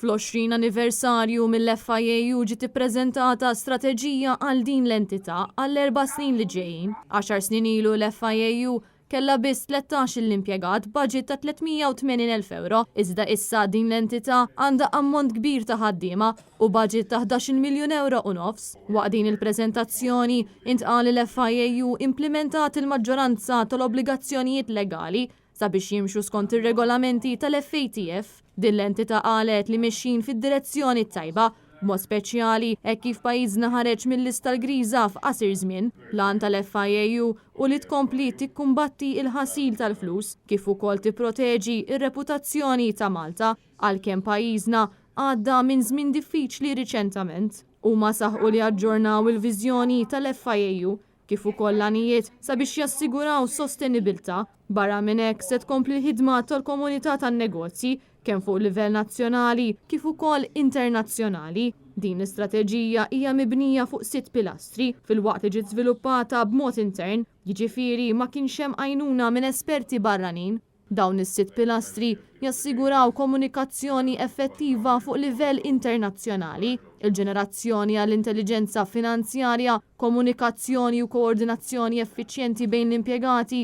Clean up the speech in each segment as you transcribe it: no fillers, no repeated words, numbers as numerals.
Fl-20 anniversarju mill-FIAU ġiet ippreżentata strateġija għal din l-entità għall-erba' snin li ġejjin. Għaxar snin ilu l-FIAU kellha biss 13-il impjegat b'budget ta' 380,000 ewro, iżda issa din l-entità għandha ammont kbir ta' ħaddiema u budget ta' 11-il miljun ewro u nofs. Waqt din il-preżentazzjoni intqal li l-FIAU implimentat il-maġġoranza tal-obbligazzjonijiet legali sabiex jimxu skont ir-regolamenti tal-FATF. Din l-entità qalet li mexjin fid-direzzjoni t-tajba, b'mod speċjali hekk kif pajjiżna ħareġ mil-lista l-griża f'qasir żmien. L-għan tal-FIAU hu li tkompli tikkumbatti l-ħasil tal-flus kif ukoll tipproteġi r-reputazzjoni ta' Malta għalkemm pajjiżna għadda minn żmien diffiċli riċentament. Huma saħqu li aġġornaw il-viżjoni tal-FIAU kif ukoll l-għanijiet sabiex jassiguraw sostenibilità. Barra minn hekk se tkompli l-ħidma tal-komunità tan-negozji kemm fuq livell nazzjonali kif ukoll internazzjonali. Din l-istrateġija hija mibnija fuq sitt pilastri filwaqt li ġiet żviluppata b'mod intern, jiġifieri ma kienx hemm għajnuna minn esperti barranin. Dawn is-sitt pilastri jassiguraw komunikazzjoni effettiva fuq livell internazzjonali, il-ġenerazzjoni għall-intelliġenza finanzjarja, komunikazzjoni u koordinazzjoni effiċjenti bejn l-impjegati,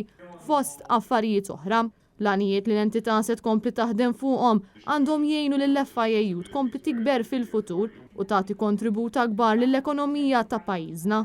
fost affarijiet oħra. L-għanijiet li l-entità se tkompli taħdem fuqhom għandhom jgħinu lill-FIAU tkompli tikber fil-futur u tagħti kontribut akbar lill-ekonomija ta' pajjiżna.